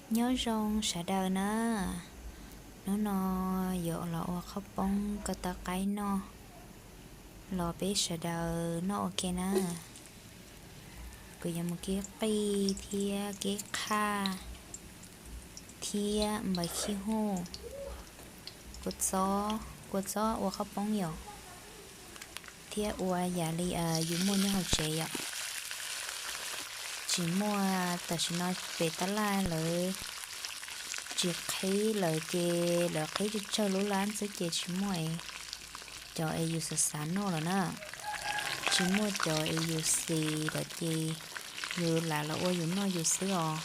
Nyob zoo sawv daws na, hnub no yuav los ua qhob poob kaw taw qaib noj los peb sawv daws noj ua ke na. Kuv yuav mus kib qij thiab kib qhaj thiab npawg khib huj, kua txob, kua txob ua qhob poob yom, thiab ua yam li yus muaj nyob hauv tsev yom. Tsis muaj, tam sim no pem tab laj lawv tsis qhib lawm ces lawv qhib tsawg tsawg lub lab xwb ces tsis muaj es cov es yus xav xav noj lawm na. Tsis muaj cov es yus xis lawm ces yus lam los ua yus noj yus xwb os.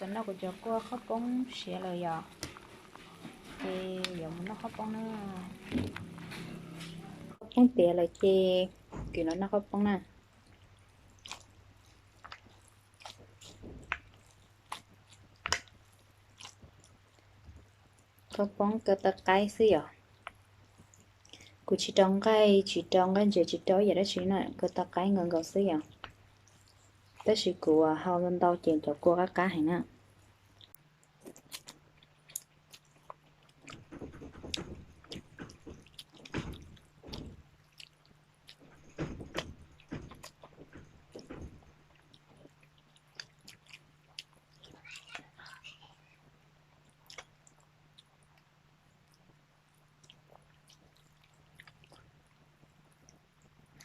Tam no kuv cov kua qhob poob siav lawm yom, ces yuav mus noj qhob poob na. Qhob poob tiav lawm ces kuv los noj qhob poob na. Qhob poob kaw taw qaib xwb yom. Kuv tsis rau nqaij, tsis rau nqaij ntses, tsis rau ib yam dab tsi na, kaw taw qaib nkaus nkaus xwb yom. Tab sis kuv hau ntau ntau ces cov kua qab qab heev na.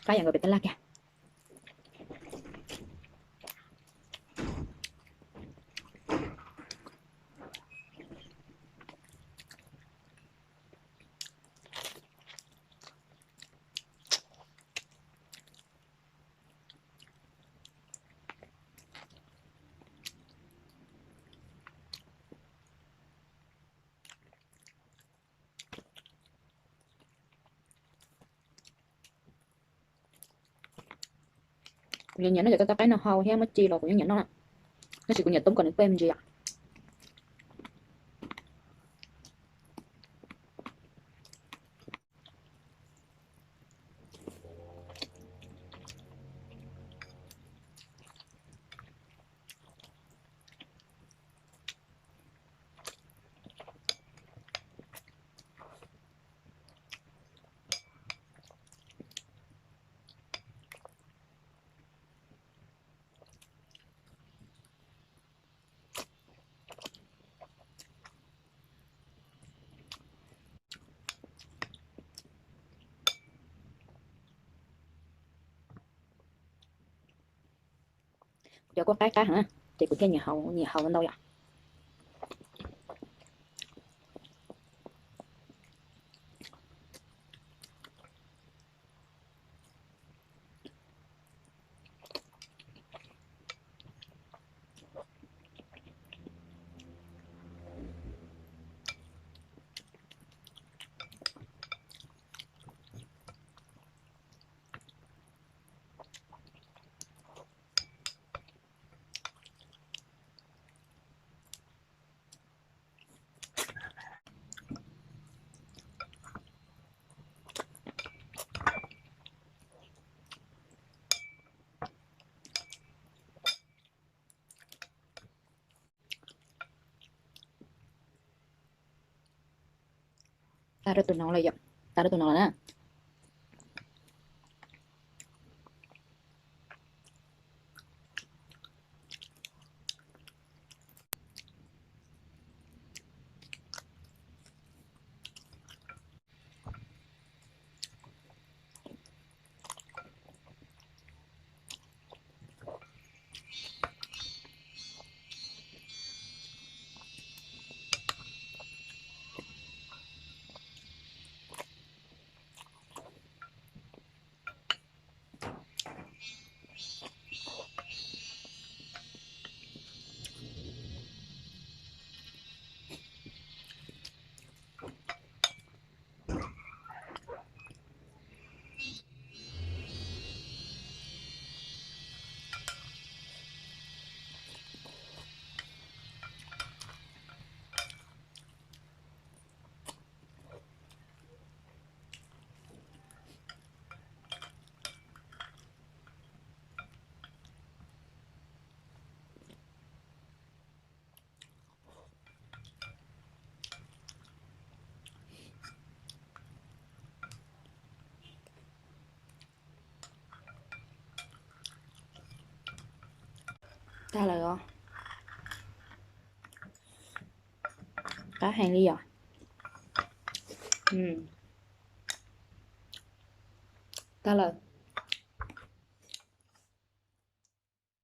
Qab yam nkaus pem tab laj kiag. Kuv nyiam noj cov kab qaib no hau thiab muab ci los kuv yeej nyiam noj na. Tab sis kuv nyiam toob kom nws pej me ntsis yom. Kuv cov kuj qaib qab heev na, ces kuv thiaj nyiam haus, nyiam haus ntau yom. Tas rau tus no lawm yom, tas rau tus no lawm na. Tag lawm os. Qab heev li yom. Tag lawm.